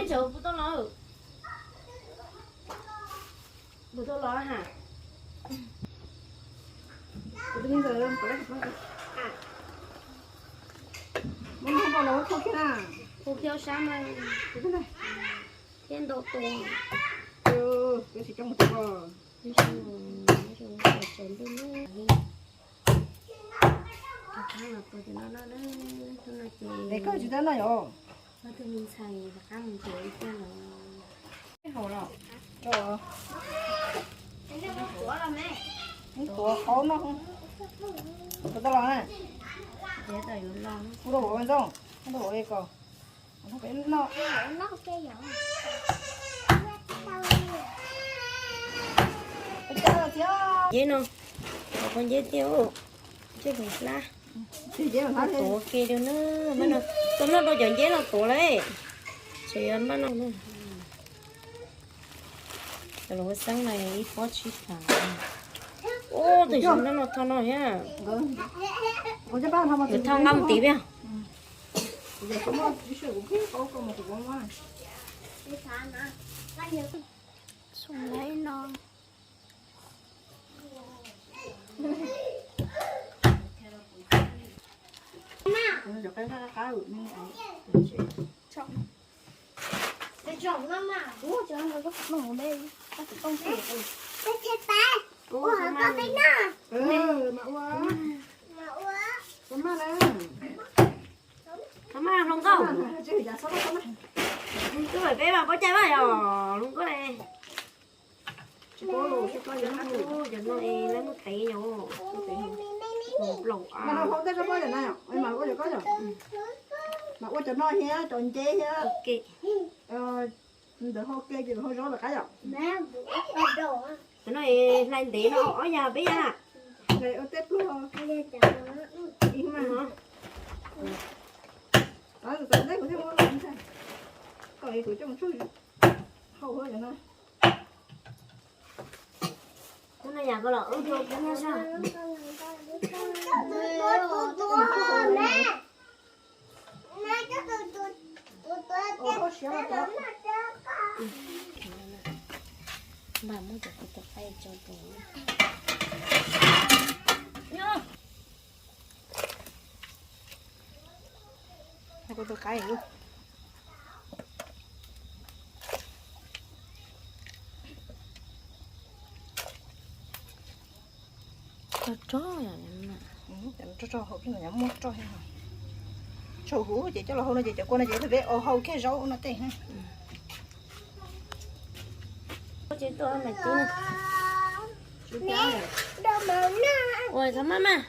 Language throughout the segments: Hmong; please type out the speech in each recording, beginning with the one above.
Cov puas tau los? Puas tau los ha? Muab noj npau los khau kiag na. Khau kiag sab mas thiab ntau tua. Peb tsis coj mus tua. Rov qab los tua cov no no na, hnub no ces koj tsis tau noj yom? Ob tug me ntxhais rov qab mus nrhiav ib pliag los. Haus los. Tuav qaub no. Puas tau los na? Ua rau hauv ntxooj, ua rau hauv ko. Nceb no, qhov nceb tiag, nceb hlab. Tuav ke rau na, tuaj noj rau cov nceb no tuav lawm. Tseem yuav npaj no na. Cov lus xeeb no ib pob tsib phav. Ub, tus xyoob no tho no thiab. Yuav tho nqa mus tiv peb. Txhob maj hluas nkauj. Tub peb mas pob cai mas yog hluas nkauj. Cov no es lawv muab tev yom, nplaum a. Mas ua cov no thiab cov nceb thiab. Ntawd hau ke ces hau zaub lawm qab yom. Cov no es hlais ntev no ob yas peb yas. Hlais ua tej pluag. Txav ntej kuv thiaj muab los ntag. Kom kuv coj mus tshuaj hau cov no. Hnub no yam koj los wb hlua kub no sab. Npaj muab cov kuv tus qaib tso rau. Kuv tus qaib. Rog rog, rog rog hauv, muab roj, tshau huv ces coj los hau no ces cov kua no ces peb ua hau kiag zaub no tej. Ua txhob maj mas.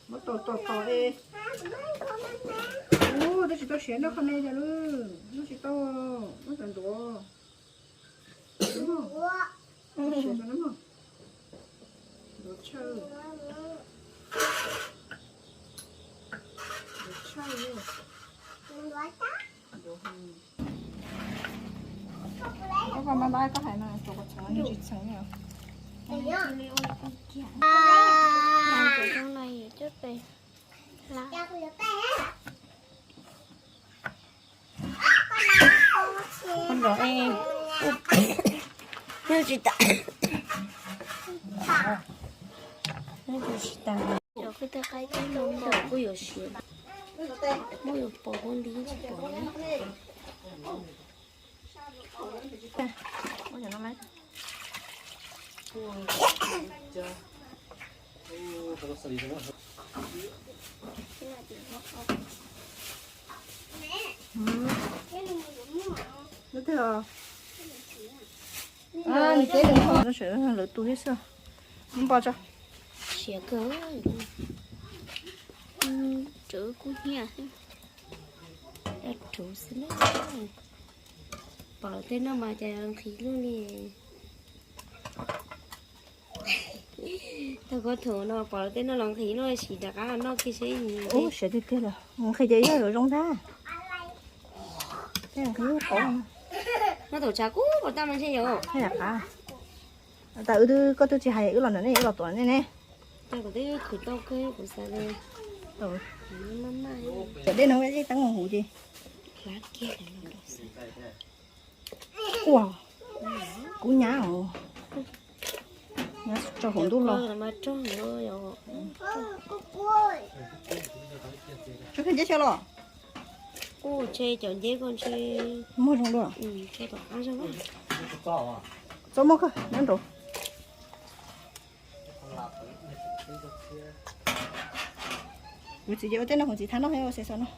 Muab tos tos tos es. Ub, twb tsis tau siav noj qhov no cas lub, noj tsis tau, noj tau ntuav. Siav tau noj. Ntuav tshawj. Ntuav tshawj. Koj koj npab npab koj hais no, tus koj txhoov nws tsis txheev li. Cov no yus coj pem hlab. Koj nrog es, nyob tsis tas, nyob tsis tas. Cov kwj teg qaib teb no kuj yuav siav, muab yuav pov huab nti tsis pom. Lawv tus thiab xwb, npog tso. Siav kawg, tsawv kub hnyiab xwb, dab rhuv xwb na. Pom tej no mas cas nqhis lug li. Tag koj thaum no pom tej no los nqhis noj sim rov qab noj kiag seb. Ub, siav tiag tiag lawm, nqhis ces yog yuav zoo ntag. Tej nqhis qauv. Noj thaum tshav kub kom tag mas ntshe yog. Yam qab. Tas wb twb, koj twb tsis hais wb los ntawm nej, wb los tuav nej ne. Tag kuv twb khwv tau kawg kuv xav li. Cov dej no yeej teeb huv ces. Ua, kub nyab os. Nyab tso hauv ntuj los. Tso kawg nceb xyov los. Kuv tse cov nceb ko ntshe muag zoo dua. Txob muag kawg nyob nraud. Kuv txiv ces ua tej no kuv txiv thab noj, ua xav xav noj.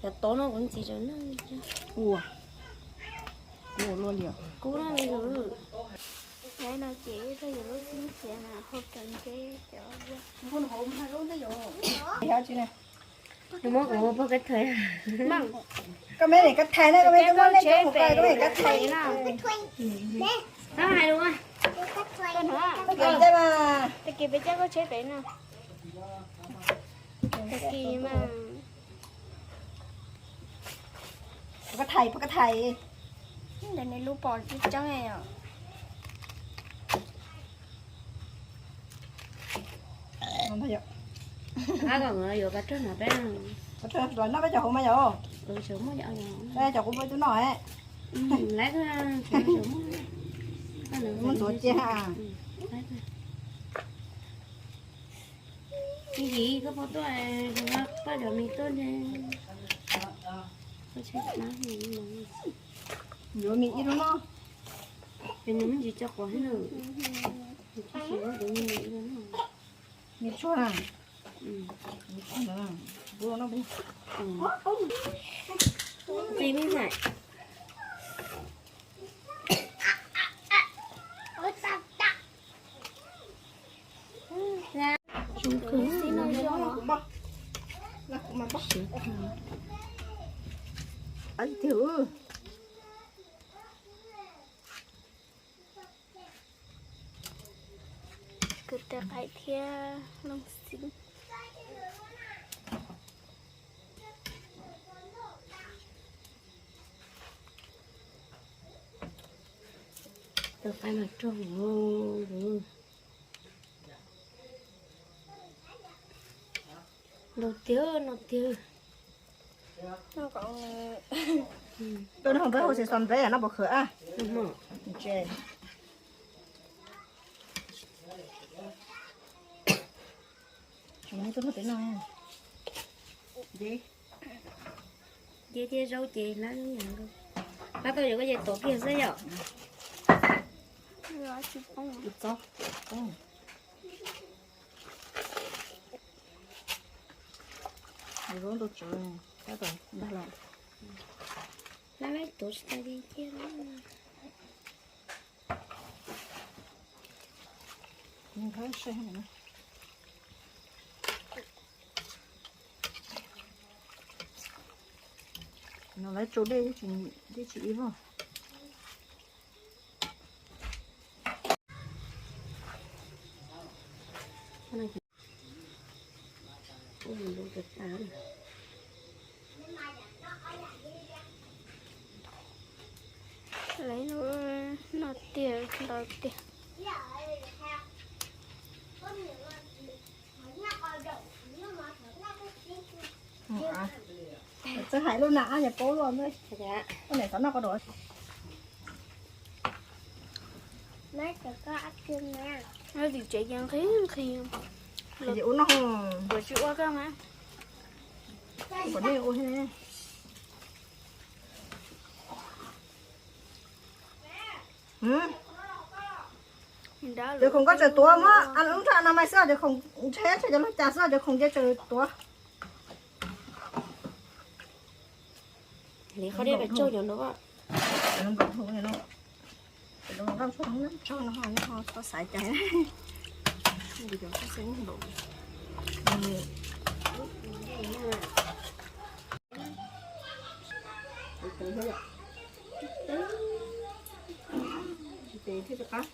Cov tod no kuv txiv ua, ua luaj li os. Kub no li. Nyob no ces yog lub xib xiav na, hau cov nceb cov. Nws muab kuv pog kab thaiv. Koj meb niam kab thaiv na, koj meb twb muab nej cov mus koj, koj meb niam kab thaiv na. Tag kis peb coj koj tsheb pem no. Tag kis mas. Pog kab thaiv, pog kab thaiv. Ntawm nws lub pom tseeb tseeb os. Yuav kav rog no peb, kav rog los noj peb cov hauv mas yom. Cov kuv peb twb noj. Muab ntxuav cia ha. Ib yim koj pog tuaj, koj cov mis tuaj ne. Yuav mis ib lub no. Ces nws me ntsis tso quav xwb na. Mis tsuag na. Mis tsuag na. Kuv los noj peb. Qi me ntxhais. Kwv tais qaib thiab looj xib. Tus qaib mas rog. Nrau tiag, nrau tiag. Tuaj noj peb hauv xis xos peb noj pov khwv a. Tse. Tuaj noj peb noj. Nceb thiab zaub ces hlab, hlab tau yog koj ces tuav kiag xwb yom. Txob. Zaub ntau tsawv, tab tom ntag los. Hlab tuav tsis tau li kiag. No lawv tso dej, dej tsis ib vog. Lawv no tiag ntau tiag. Txawj hais lub nas ab yog paub luaj ntag. Koj niam xav noj koj dua. Tim tsev ces nqhis nqhis. Ces ua noj. Kuv tsis ua koj mas. Kom nej ua thiab. Cov khoom koj tseem tuav muab lub nrog no mas xwb, cov khoom ntshe ntshe cov lub cas xwb, cov khoom ces tseem tuav. Qhov dej pais tsauj cov nrau. Txhob xaiv cai. Tes thiab rov qab.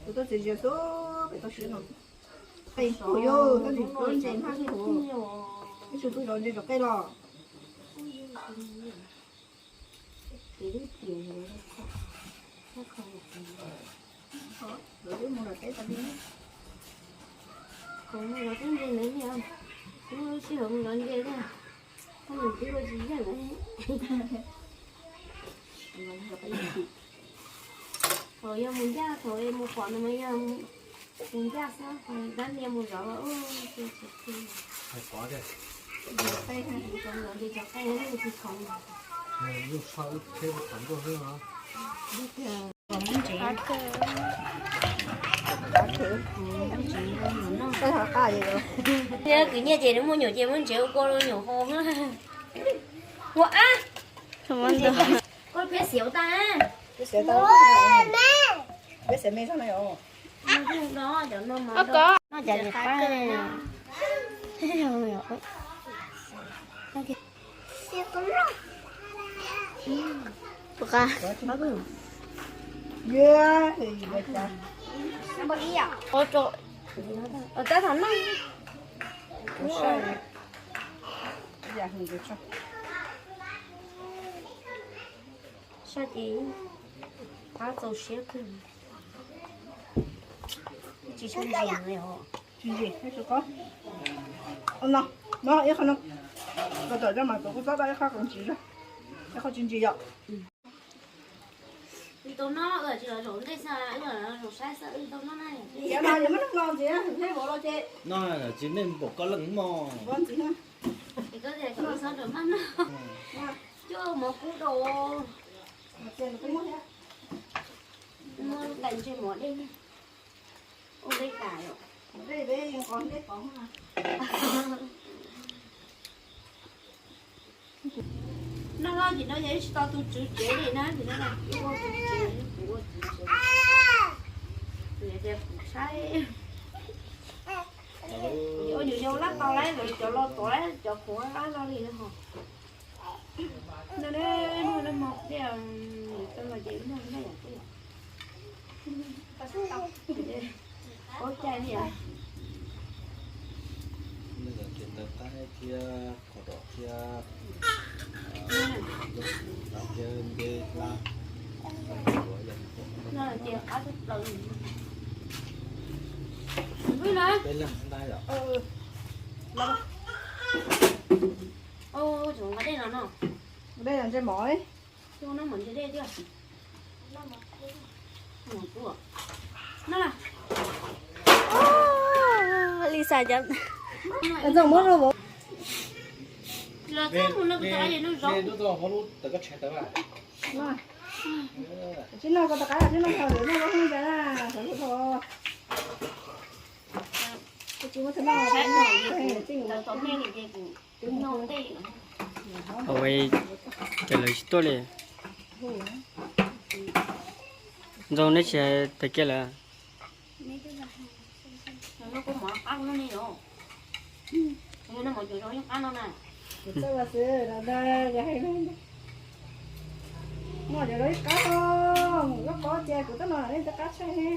Kuv tuaj txiav ntses xwb, pem toj siab no. Qe kuj yog, tab sis tuaj ntses hmab xwb. Ib tug tuaj zov ntses zov qe los. Lawv twb mus lawm teb tas li. Kuv mus zov teb ntses ntawd niam, lub sij hawm mus zov ntses thiab, koj mus twb ua tsis yeej lawm. Thaum yog mus ncaj, thaum mus pom no mas yog mus ncaj xwb, dab niag mus zov los ua tsis txi. Zov ntses zov qe tsis khoom. Kwv nyiaj ces nws muaj nyuam ces muab ntsev ua kua nyuam hau. Ua ab, koj peb xiav tas. Peb xiav me zog no yom. Noj cas li qab. Puas qab? Tab tom noj. Sai ces qab txaus siab kawg. Tsis tshua ntsim li os. Tsis ntsim, no, no, ib qho no. Koj tawm rau mas kuv kuj txob tau ib qho kom ntsim, ib qho tsis ntsim yom. Tsis tau noj, wb tsis los zaum ntej xwb, wb los zaum saib xwb, wb tau noj na. Yog no yog muab noj no ntxiv, nej vauv los ces. No tsis nej npaum koj leej mog. Vauv ntxiv na. Es koj tias koj txhob rau maj noj. Coj mov kub rau. Muab nqaij ntsej mov dej na. Ua dej kam yom. Noj no ces no yog ib tsis tau tus tswv tsev li na, ces no ib ua tus tsev, kuv ua tus tsev. Kuv yog tias kuv saib. Ua nyuam yaus lab tau lawm, cov los tod cov kuv lab los li no ho. No ne, no ne mog, tej tau los ces no ne yom, tej yom. Paub cai li os. Ntawm ces ntawm qaib thiab qos dom thiab, thiab npe hlab. No ces qab teb plaws. Peb leeg ntag yom. Ua tseem nqa dej no no. Dej no ntsej mov. Coj no mov ntsej dej thiab. Mov tuaj. No na. Lisa cov. Txog muab rau vauv. Los txog mus no kuv tau no zoo. Tsis noj ko tau qab, tsis noj tau lwm noj lub hnub ntawd na, xav lub tau. Tsis muab tau noj. Ua cas lawv tsis tuaj li? Ntxoog neb tsis hais tag kiag lawm. Muaj cov zoo ib qab, lub pob ces kuv tab no nej tej qab tshaj he.